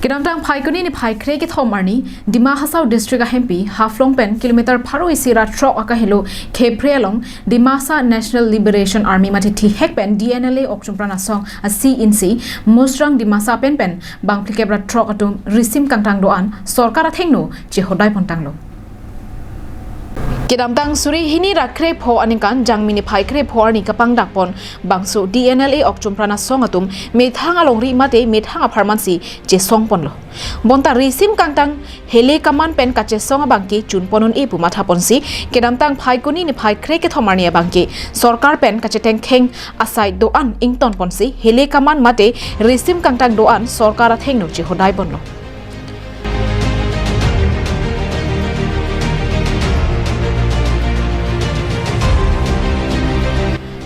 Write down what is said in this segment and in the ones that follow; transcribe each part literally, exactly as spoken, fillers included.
Kedamtang Phaikuni niphai kre kethom arni, Dima Hasao District ahempi, Haflong pen kilometer pharo isi ra throk akahelo Khepre along, Dimasa National Liberation Army mate thihek pen D N L A okchumpran asong a C in C, Musrang Dimasa pen pen, bang phlikep ra throk atum risim kangtang do-an, sorkar athengno chehodai pontanglo. Kedamtang suri hini ra kre pho aningkan Jangmi niphai kre pho arni kapangdak pon bangso D N L A okchumpran asong atum methang alongri mate methang apharmansi chesong ponlo. Bonta risim kangtang hele kaman pen kachesong abangke chun pon un-e pu matha ponsi kedamtang Phaikuni niphai kre kethom arni abangke sorkar pen kachetengkheng asai do-an ington ponsi hele kaman mate risim kangtang do-an sorkar athengno chehodai ponlo.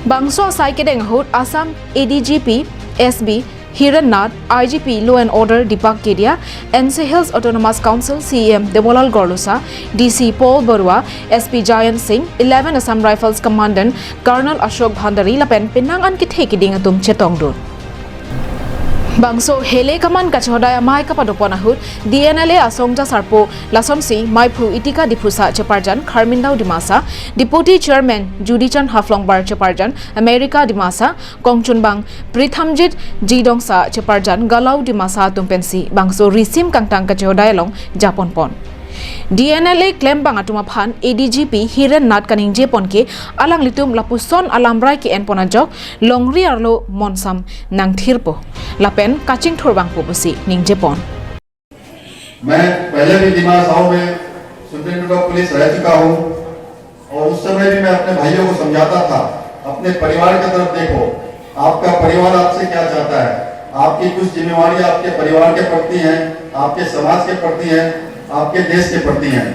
Bangso asai kedeng ahut Assam A D G P S B Hiren Nath, I G P Law and Order Deepak Kedia, N C Hills Autonomous Council C E M Debolal Gorlosa, D C Paul Barua, S P Jayant Singh, eleven Assam Rifles Commandant Colonel Ashok Bhandari lapen penang an kethe kiding atum chetongdun. Bangso hele kaman kachehodai amei kapado pon ahut D N L A asong ja sarpo lasonsi maiphu Itika Diphusa cheparjan Kharmindao Dimasa, Deputy Chairman Judy Chan Haflongbar cheparjan America Dimasa, kongchunbang Prithamjit Jidongsa cheparjan Galau Dimasa atum pensi bangso risim kangtang kachehodai along japon pon. D N L A klembang atum aphan A D G P Hiren Nath kaningje pon ke alanglitum lapuson alamrai ke-en pon ajok longri arlo monsam nangthirpo lapen kachingthur bangpo pusi ningje pon. मैं पहले भी दिमा हसाओ में superintendent of police रह चुका हूँ और उस समय भी मैं अपने भाइयों को समझाता था, अपने परिवार की तरफ देखो, आपका परिवार आपसे क्या चाहता है, आपकी कुछ जिम्मेवारी आपके परिवार के प्रति है, आपके समाज के प्रति है, आपके देश के प्रति है।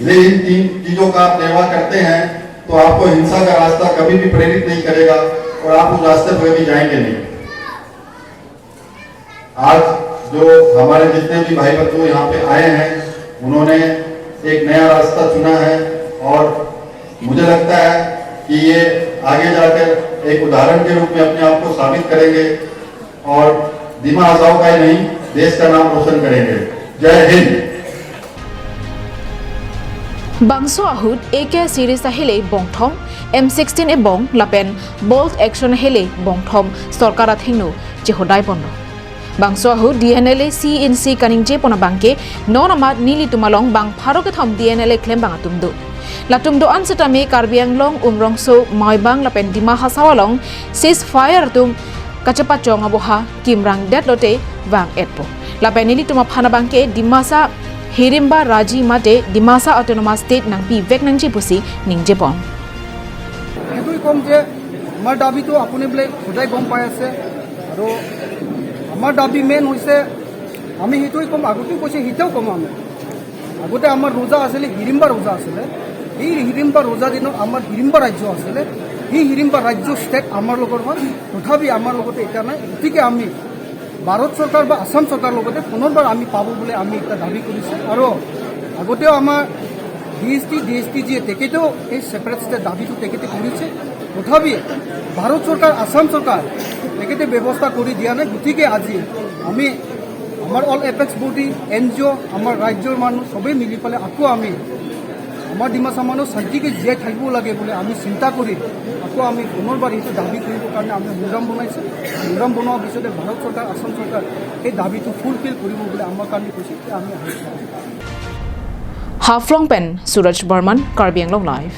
यदि इन तीन चीजों का आप निर्वाह करते हैं तो आपको हिंसा का रास्ता कभी भी प्रेरित नहीं करेगा और आप उस रास्ते पर कभी जाएंगे नहीं। आज जो हमारे जितने भी भाई बंधु यहाँ पे आए हैं, उन्होंने एक नया रास्ता चुना है और मुझे लगता है कि ये आगे जाकर एक उदाहरण के रूप में अपने आप को साबित करेंगे और दिमा हसाओ का ही नहीं, देश का नाम रोशन करेंगे। जय Hind. Bangso ahut A K series ahele bongthom, M sixteen ebong lapen bolt action ahele bongthom sorkar athengno chehodai ponlo. Bangso ahut D N L A C in C kaningje pon abangke non amat nelitum along bang pharo kethom D N L A klembang atum do. Latum do-an setame Karbi Anglong, Umrongso, Maibang lapen Dima Hasao along ceasefire atum kachepachong aboha kimrang detlote vang-etpo. Lapen nelitum aphan abangke Dimasa Hirimba Raji mate Dimasa Autonomous State nangpivek nangji pusi ningje pon. এইটোৱে ক'ম যে আমাৰ দাবীটো আপুনি বোলে সদায় গম পাই আছে আৰু আমাৰ দাবী মেইন হৈছে, আমি সেইটোৱে ক'ম, আগতেও কৈছে, এতিয়াও ক'ম আমি। আগতে আমাৰ ৰোজা আছিলে, হিৰিম্বা ৰোজা আছিলে। সেই হিৰিম্বা ৰোজা দিনত আমাৰ হিৰিম্বা ৰাজ্য আছিলে। সেই হিৰিম্বা ৰাজ্য ষ্টেট আমাৰ লগৰ হয়, তথাপি আমাৰ লগতে এতিয়া নাই। গতিকে আমি ভাৰত চৰকাৰ বা আছাম চৰকাৰৰ লগতে পুনৰবাৰ আমি পাব বুলি আমি এটা দাবী কৰিছোঁ। আৰু আগতেও আমাৰ ডি এছ টি, ডি এছ টি যিয়ে তেখেতেও এই ছেপাৰেট ষ্টেট দাবীটো তেখেতে কৰিছে। তথাপি ভাৰত চৰকাৰ, আছাম চৰকাৰ তেখেতে ব্যৱস্থা কৰি দিয়া নাই। গতিকে আজি আমি আমাৰ all apex body, N G O', আমাৰ ৰাজ্যৰ মানুহ সবেই মিলি পেলাই আকৌ আমি আমাৰ ডিমাচা মানুহ শান্তিকে জীয়াই থাকিব লাগে বুলি আমি চিন্তা কৰি আকৌ আমি পুনৰবাৰ এইটো দাবী কৰিবৰ কাৰণে আমি সংগ্ৰাম বনাইছোঁ। সংগ্ৰাম বনোৱাৰ পিছতে ভাৰত চৰকাৰ, আছাম চৰকাৰ সেই দাবীটো ফুলফিল কৰিব বুলি আমাৰ কাৰণে কৈছে। এতিয়া আমি আহিছোঁ। Haflong pen Suraj Barman, Karbi Anglong Live.